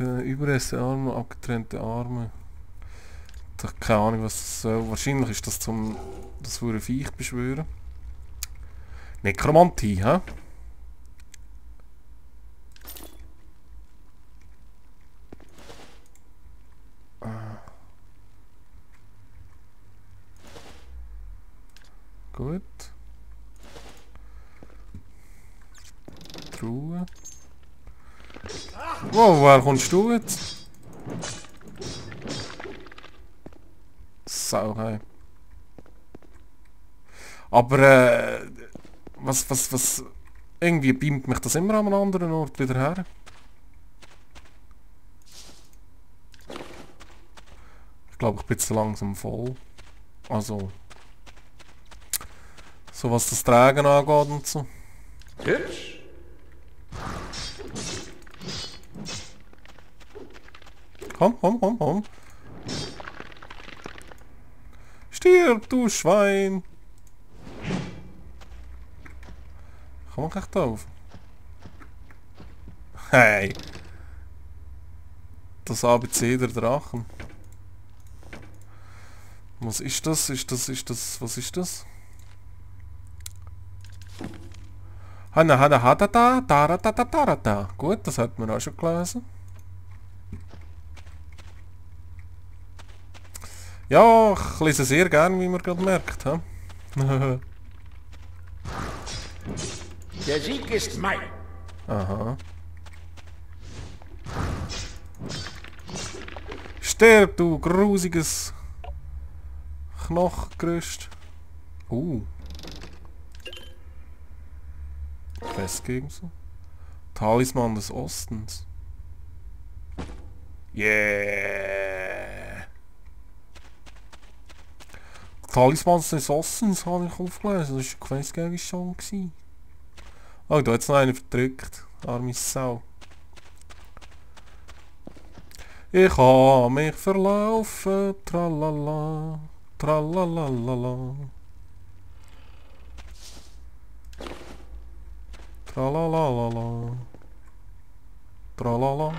Überreste Arme, abgetrennte Arme. Ich habe keine Ahnung, was das soll. Wahrscheinlich ist das zum das Viech beschwören. Nekromantie, hä? Gut. Truhe. Wow, woher kommst du jetzt? Sau, aber was... Irgendwie beamt mich das immer an einem anderen Ort wieder her. Ich glaube, ich bin zu langsam voll. Also... So was das Tragen angeht und so. Hübsch. Komm. Stirb, du Schwein! Komm ich echt auf? Hey! Das ABC der Drachen. Was ist das? Was ist das? Gut, das hat man auch schon gelesen. Ja, ich lese sehr gern, wie man gerade merkt. He? Der Sieg ist mein. Aha. Sterb, du grusiges Knochengerüst. Festgegen so. Talisman des Ostens. Yeah! Talisman des Ostens habe ich aufgelesen. Das war ein Questgegen schon. Oh, da hat es noch einen verdrückt. Arme Sau. Ich habe mich verlaufen. Tralala. Tralalalala. Tralalala. Tralala.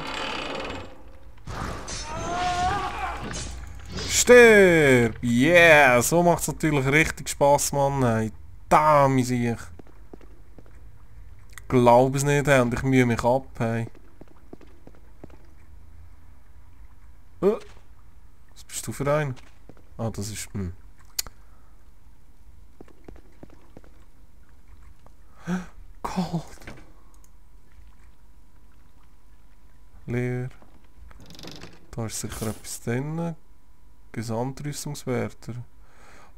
Stirb! Yeah! So macht es natürlich richtig Spass, Mann. Hey. Da, mein Sieg. Ich glaube es nicht, hey. Und ich mühe mich ab. Hey. Was bist du für ein? Ah, das ist... Gold. Leer. Da ist sicher etwas drin. Gesamtrüstungswerte.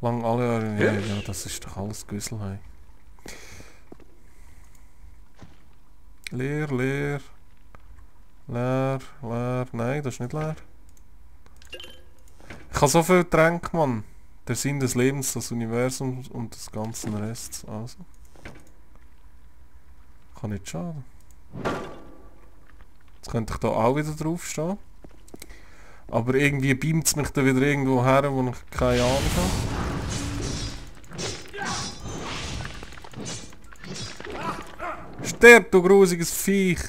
Lang alle Jahre. Ja, das ist doch alles Güssel. Hey. Leer. Leer. Nein, das ist nicht leer. Ich habe so viel Tränke, Mann. Der Sinn des Lebens, das Universum und des ganzen Rests. Also. Kann nicht schaden. Jetzt könnte ich da auch wieder drauf stehen. Aber irgendwie beamt es mich da wieder irgendwo her, wo ich keine Ahnung habe. Stirb, du grusiges Viech!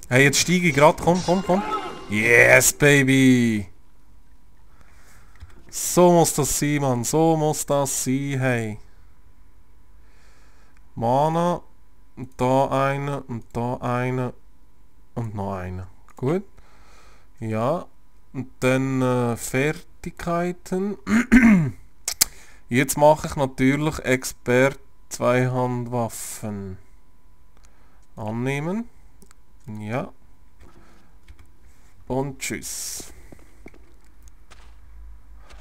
Hey, jetzt steige ich gerade. Komm. Yes, baby! So muss das sein, Mann. So muss das sein, hey. Mana. Und da eine. Und da eine. Und noch eine. Gut. Ja. Und dann Fertigkeiten. Jetzt mache ich natürlich Expert Zweihandwaffen. Annehmen. Ja. Und tschüss.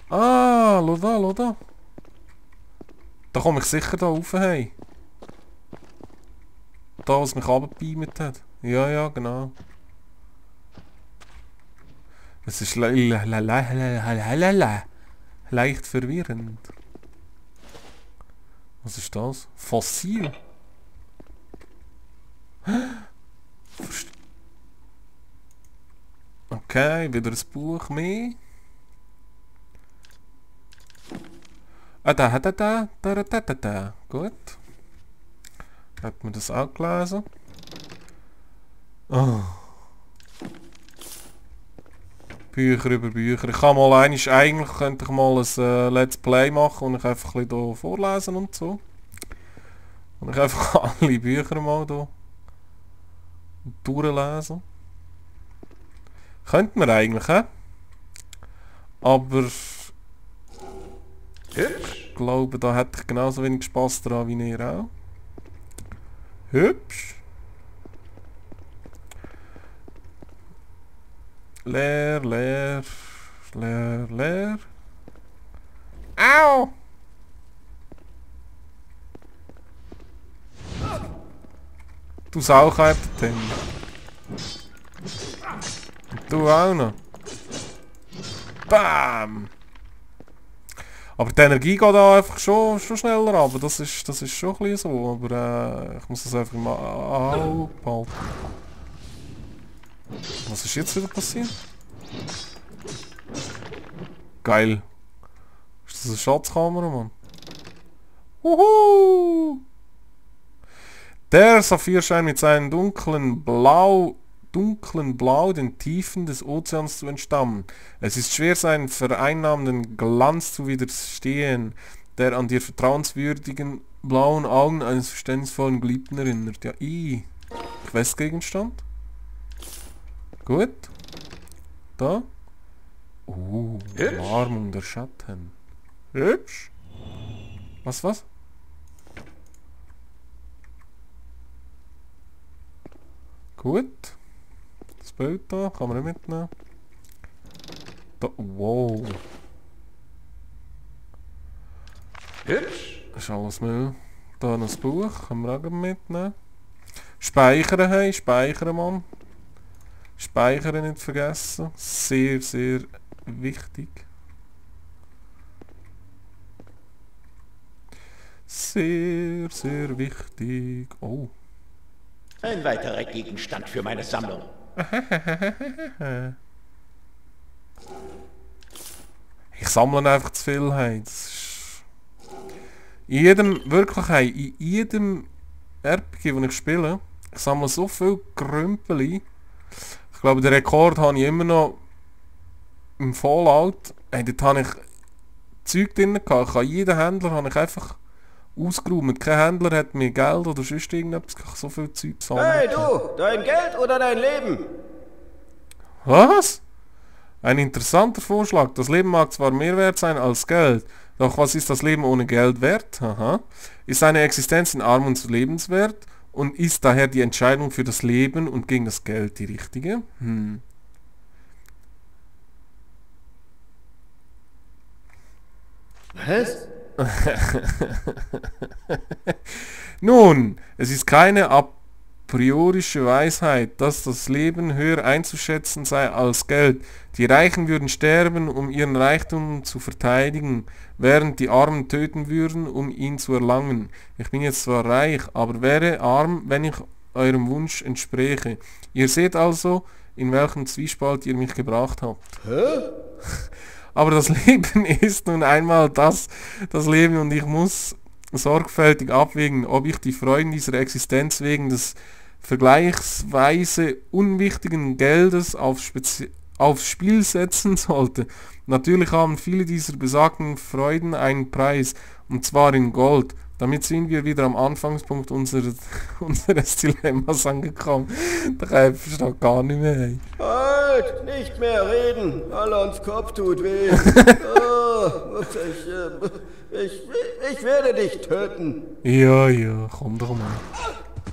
Ah, schau da. Da komme ich sicher da rauf, hey. Da, was mich runtergebeamt hat. Ja, genau. Es ist leicht verwirrend. Was ist das? Fossil? Okay, wieder ein Buch mehr. Da. Gut. Hat man das auch gelesen? Oh. Bücher über Bücher. Ich kann mal eigentlich könnte ich mal ein Let's Play machen und ich einfach ein bisschen hier vorlesen und so. Und ich einfach alle Bücher mal hier durchlesen. Könnte man eigentlich, hä? Aber ich glaube, da hätte ich genauso wenig Spaß daran wie ihr auch. Hübsch. Leer. Au! Du Saukäptchen. Du auch noch. Bam! Aber die Energie geht da einfach schon schneller runter. Das ist schon ein bisschen so. Aber ich muss das einfach mal aufhalten. Was ist jetzt wieder passiert? Geil. Ist das eine Schatzkamera, Mann? Wuhu! Der Saphir scheint mit seinem dunklen Blau den Tiefen des Ozeans zu entstammen. Es ist schwer, seinen vereinnahmenden Glanz zu widerstehen, der an die vertrauenswürdigen blauen Augen eines verständnisvollen Geliebten erinnert. Ja, Questgegenstand. Gut. Da. Umarmung der Schatten. Hübsch. Was? Gut. Das Bild da, kann man nicht mitnehmen. Da, wow. Hübsch. Das ist alles Müll. Da noch das Buch, können wir auch mitnehmen. Speichern, hey, speichern, Mann. Speichern nicht vergessen. Sehr, sehr wichtig. Sehr, sehr wichtig. Oh. Ein weiterer Gegenstand für meine Sammlung. Ich sammle einfach zu viel, hey. Das ist in jedem RPG, den ich spiele, ich sammle so viel Krümpeli. Ich glaube, den Rekord habe ich immer noch im Fallout. Hey, dort habe ich Zeug drin gehabt. Ich habe jeden Händler habe ich einfach ausgeräumt. Kein Händler hat mir Geld oder sonst irgendetwas. Ich habe so viel Zeug sammeln. Hey du, dein Geld oder dein Leben? Was? Ein interessanter Vorschlag. Das Leben mag zwar mehr wert sein als Geld, doch was ist das Leben ohne Geld wert? Aha. Ist eine Existenz in Armut lebenswert und ist daher die Entscheidung für das Leben und gegen das Geld die richtige? Was? Nun, es ist keine a priorische Weisheit, dass das Leben höher einzuschätzen sei als Geld. Die Reichen würden sterben, um ihren Reichtum zu verteidigen, während die Armen töten würden, um ihn zu erlangen. Ich bin jetzt zwar reich, aber wäre arm, wenn ich eurem Wunsch entspräche. Ihr seht also, in welchem Zwiespalt ihr mich gebracht habt. Hä? Aber das Leben ist nun einmal das Leben und ich muss sorgfältig abwägen, ob ich die Freuden dieser Existenz wegen des vergleichsweise unwichtigen Geldes aufs Spiel setzen sollte. Natürlich haben viele dieser besagten Freuden einen Preis, und zwar in Gold. Damit sind wir wieder am Anfangspunkt unseres Dilemmas angekommen. Da versteht gar nicht mehr. Hey. Halt, nicht mehr reden. Alons Kopf tut weh. Oh, ich werde dich töten. Ja, komm doch mal.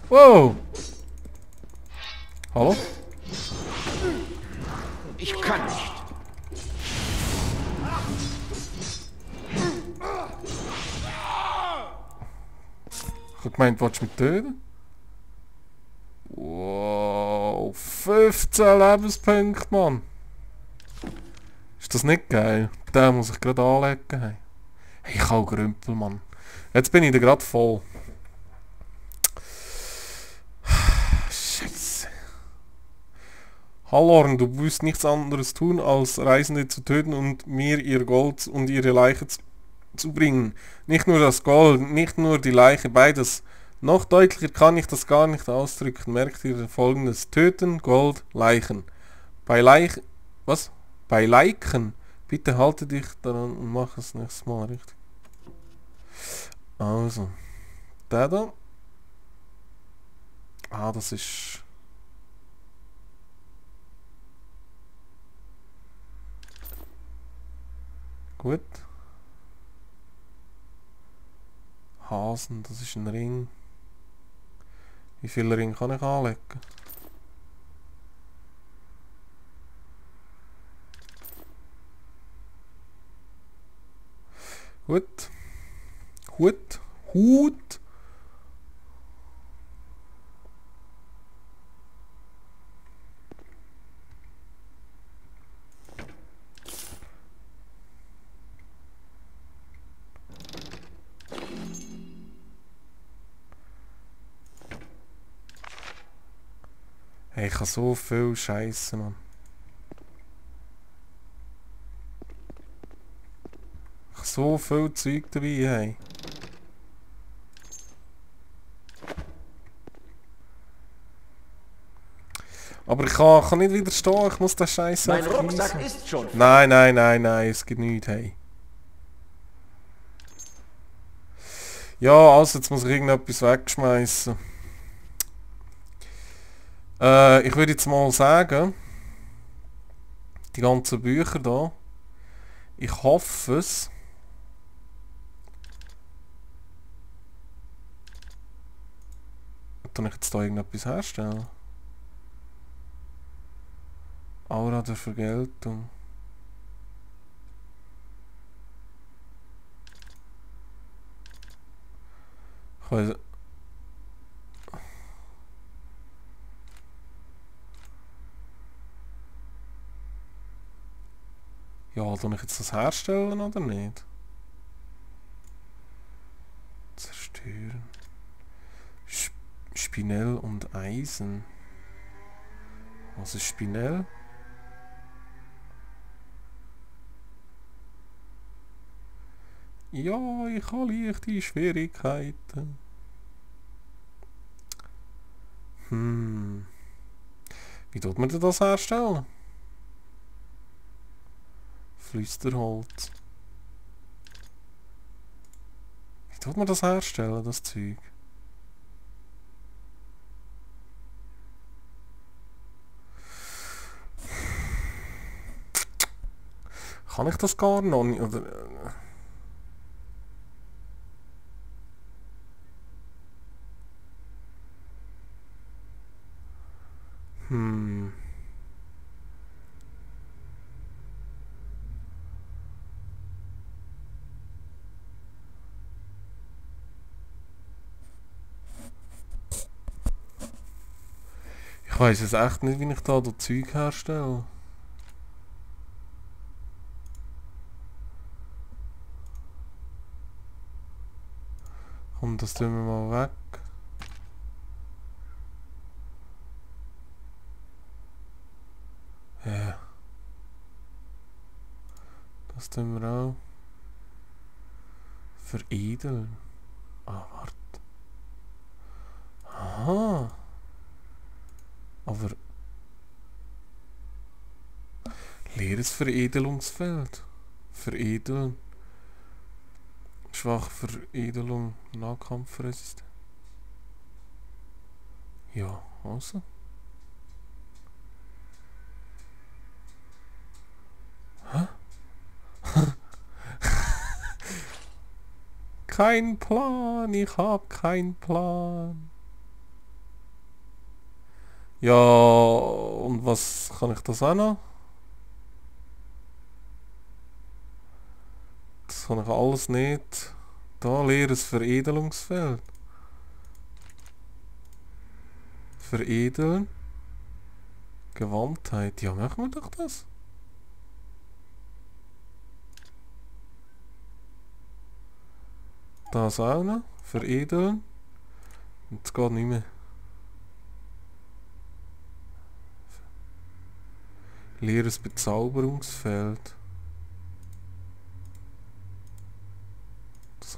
Wow. Hallo? Ich kann nicht. Ich hab gemeint, willst du mich töten? Wow, 15 Lebenspunkte, Mann. Ist das nicht geil? Den muss ich gerade anlegen. Hey, ich hau Grümpel, Mann. Jetzt bin ich da gerade voll. Scheiße. Hallorn, du wirst nichts anderes tun, als Reisende zu töten und mir ihr Gold und ihre Leiche zu bringen. Nicht nur das Gold, nicht nur die Leiche, beides. Noch deutlicher kann ich das gar nicht ausdrücken. Merkt ihr folgendes: Töten, Gold, Leichen. Bei Leichen, was? Bei Leichen. Bitte halte dich daran und mach es nächstes Mal richtig. Also, der da. Ah, das ist... Gut. Hasen, das ist ein Ring. Wie viele Ringe kann ich anlegen? Gut. Hut. Hut. Hey, ich habe so viel Scheiße, Mann. Ich habe so viel Zeug dabei, hey. Aber ich kann nicht widerstehen, ich muss den Scheiß Mein Rucksack ist schon... Nein, nein, nein, nein, es gibt nichts, hey. Ja, also jetzt muss ich irgendetwas wegschmeißen. Ich würde jetzt mal sagen, die ganzen Bücher da, ich hoffe es. Kann ich jetzt da irgendetwas herstellen? Aura der Vergeltung. Ich weiss... Ja, soll ich jetzt das herstellen oder nicht? Zerstören. Spinell und Eisen. Was ist Spinell? Ja, ich habe leichte Schwierigkeiten. Wie tut man denn das herstellen? Flüsterholz. Wie tut man das herstellen, das Zeug? Kann ich das gar noch nicht? Oder? Ich weiß es echt nicht, wie ich da das Zeug herstelle. Komm, das tun wir mal weg. Ja. Das tun wir auch. Veredeln. Ah, warte. Aha. Aber... Leeres Veredelungsfeld. Veredeln. Schwache Veredelung. Nahkampfresistent. Ja, also. Hä? Kein Plan, ich hab keinen Plan. Ja, und was kann ich das auch noch? Das kann ich alles nicht. Da, leeres Veredelungsfeld. Veredeln. Gewandtheit. Ja, machen wir doch das. Das auch noch. Veredeln. Jetzt geht nicht mehr. Leeres Bezauberungsfeld.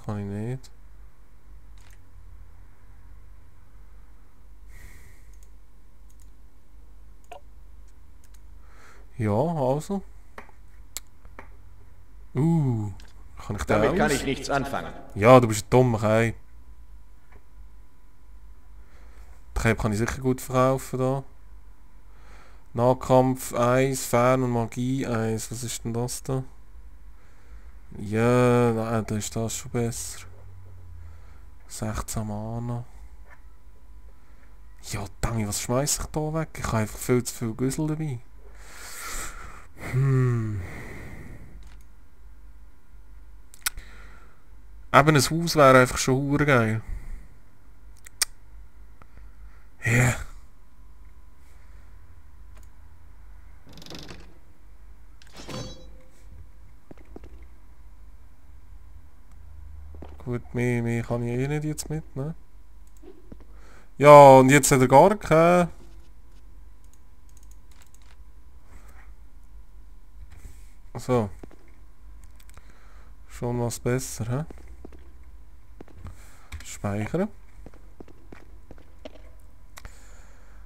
kann ich nicht. Ja, also. Kann ich den Damit kann aus? ich nichts anfangen. Ja, du bist ein dummer Kei. Die Käbe kann ich sicher gut verkaufen da. Nahkampf 1, Fern- und Magie 1. Was ist denn das da? Ja, nein, da ist das schon besser. 16 Mana. Ja, Dangi, was schmeiß ich da weg? Ich habe einfach viel zu viel Güssel dabei. Eben ein Haus wäre einfach schon hure geil. Ja. Yeah. Gut, mehr kann ich eh nicht jetzt mitnehmen. Ja, und jetzt hat er gar keinen. So. Schon was besser, hä? Speichern.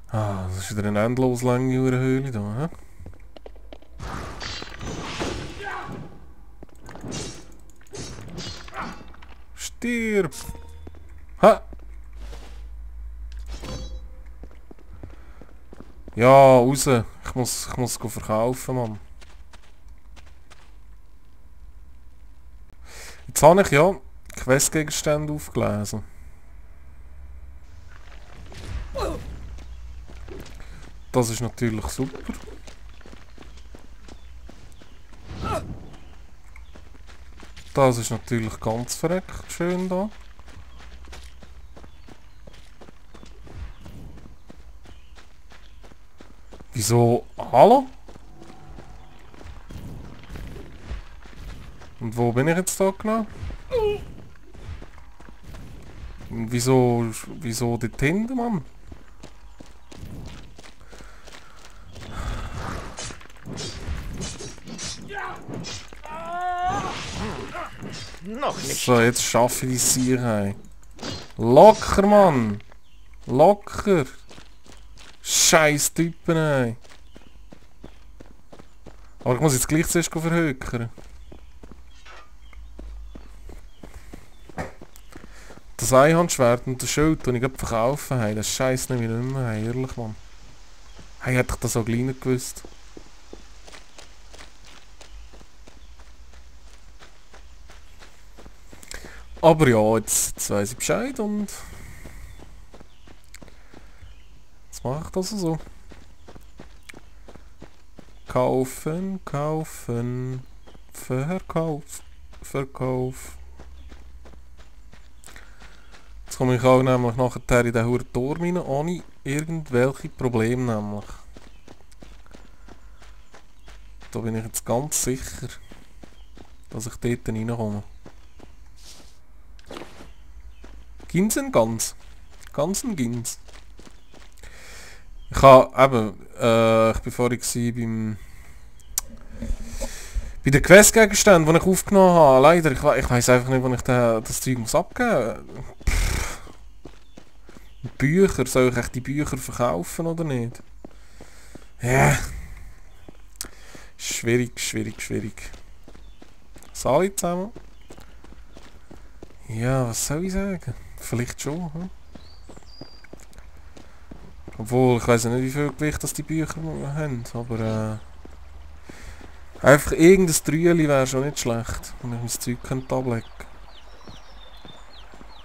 Ah, das ist wieder eine endlos lange Höhle da, hä? Stirb! Ha! Ja, raus. Ich muss verkaufen, Mann. Jetzt habe ich ja Questgegenstände aufgelesen. Das ist natürlich super. Das ist natürlich ganz verreckt schön da. Wieso? Hallo? Und wo bin ich jetzt da genau? Und wieso dort hinten, Mann? Noch nicht. So, jetzt schaffe ich die Sierhei. Locker, Mann! Locker! Scheiß Typen, ey! Aber ich muss jetzt gleich zuerst verhökern. Das Einhandschwert und das Schild, das ich gerade verkaufen habe, das Scheiß nehme ich nicht mehr, hey, ehrlich, Mann. Hey, hätte ich das auch gleich nicht gewusst. Aber ja, jetzt weiss ich Bescheid und... Jetzt mache ich das so. Kaufen, kaufen, Verkauf, Verkauf. Jetzt komme ich auch nämlich nachher in den huren Turm rein, ohne irgendwelche Probleme nämlich. Da bin ich jetzt ganz sicher, dass ich dort reinkomme. Ginsen ganz. Ganzen Gins. Ich habe eben, ich bin vorhin bei den Questgegenständen, die ich aufgenommen habe. Leider, ich weiss einfach nicht, wo ich das Zeug muss abgeben muss. Bücher, soll ich echt die Bücher verkaufen oder nicht? Ja. Schwierig, schwierig, schwierig. Salut zusammen. Ja, was soll ich sagen? Vielleicht schon, hm? Obwohl, ich weiß nicht, wie viel Gewicht das die Bücher haben, aber einfach irgendein Trüeli wäre schon nicht schlecht, wenn ich mein Zeug ablegen könnte.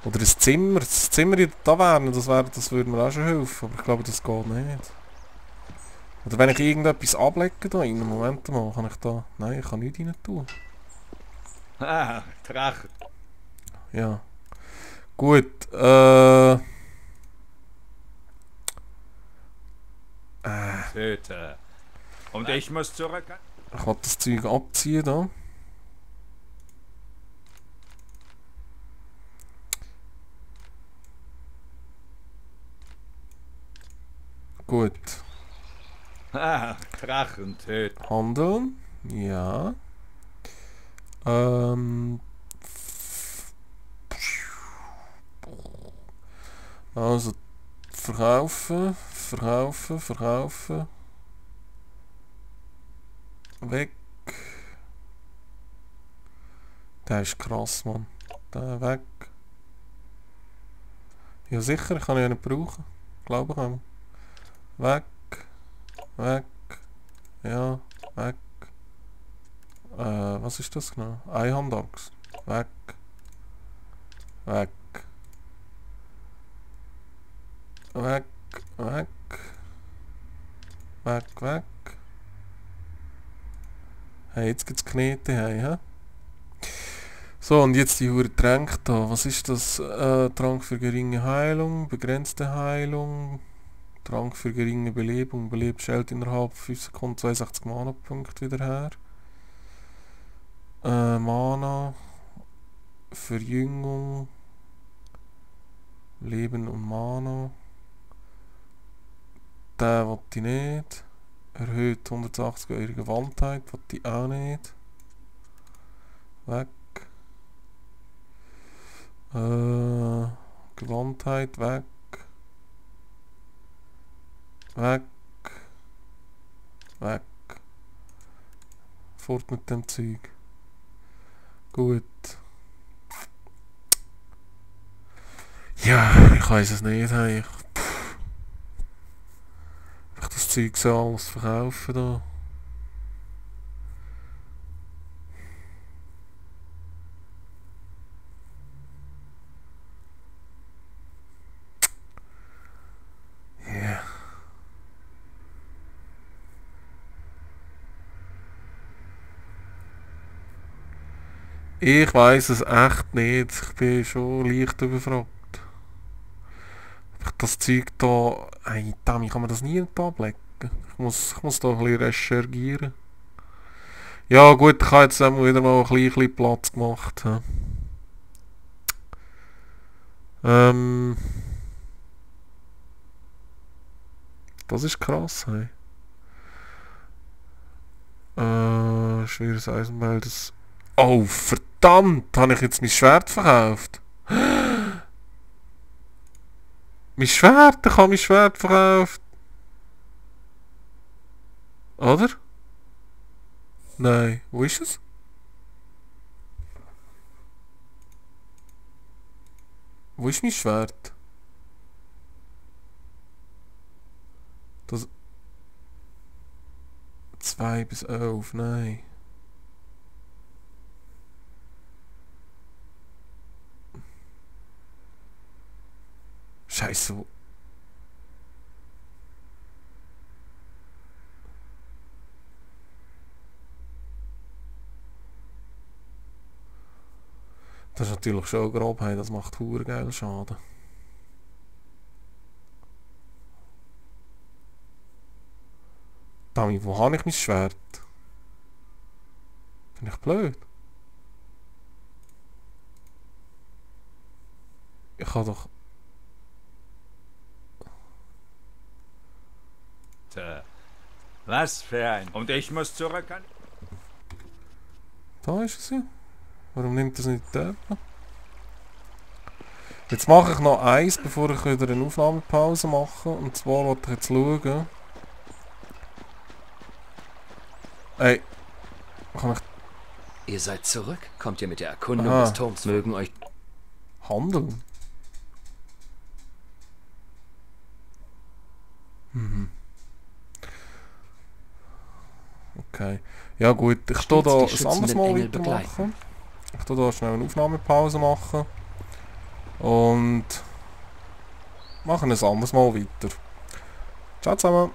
Oder das Zimmer in der Taverne, das würde mir auch schon helfen, aber ich glaube, das geht nicht. Oder wenn ich irgendetwas ablege da in einem Moment mal, kann ich da... Nein, ich kann nichts rein tun. Ah, Drache. Ja. Gut, Töte. Und ich muss zurück. ich will das Zeug abziehen da. Gut. Ah, Drachen töten. Handeln. Ja. Also, verkaufen, verkaufen, verkaufen. Weg. Der ist krass, Mann. Der weg. Ja sicher, ich kann ihn ja nicht brauchen. Glaube ich auch. Weg. Weg. Ja, weg. Was ist das genau? Einhandaxt. Weg. Weg. Weg. Weg. Weg, weg. Hey, jetzt gibt's Knete, hey, hä? So, und jetzt die Hure Tränke da. Was ist das? Trank für geringe Heilung, begrenzte Heilung, Trank für geringe Belebung, belebt stellt innerhalb 5 Sekunden 62 Mana-Punkte wieder her. Mana, Verjüngung, Leben und Mana. Den will ich nicht. Erhöht 180 eure Gewandtheit, will ich auch nicht. Weg. Gewandtheit weg. Weg. Weg. Fort mit dem Zeug. Gut. Ja, ich weiß es nicht. Hey. Ich das Zeug so alles verkaufen da. Yeah. Ich weiß es echt nicht. Ich bin schon leicht überfragt. Das Zeug da... Hey, Tammy, kann man das nie ablegen? Ich muss da ein bisschen recherchieren. Ja gut, ich habe jetzt wieder mal ein bisschen Platz gemacht. Ja. Das ist krass, hey. Schweres Eisenbeil, das... Oh, verdammt! Habe ich jetzt mein Schwert verkauft? Mein Schwert? Ich habe mein Schwert verkauft. Oder? Nein. Wo ist es? Wo ist mein Schwert? Das... 2 bis 11, nein. Scheiße. Das ist natürlich schon grob, hey, das macht hure geil Schaden. Dummy, wo habe ich mein Schwert? Bin ich blöd? Ich habe doch... Was für ein... Und ich muss zurück an... Da ist es ja. Warum nimmt das nicht da? Jetzt mache ich noch eins, bevor ich wieder eine Aufnahmepause mache. Und zwar wollte ich jetzt schauen. Ey. Kann ich... Ihr seid zurück? Kommt ihr mit der Erkundung des Turms? Mögen euch... Handeln? Mhm. Okay. Ja gut, ich tue da ein anderes Mal weitermachen. Ich tue da schnell eine Aufnahmepause machen. Und... mache ein anderes Mal weiter. Ciao zusammen.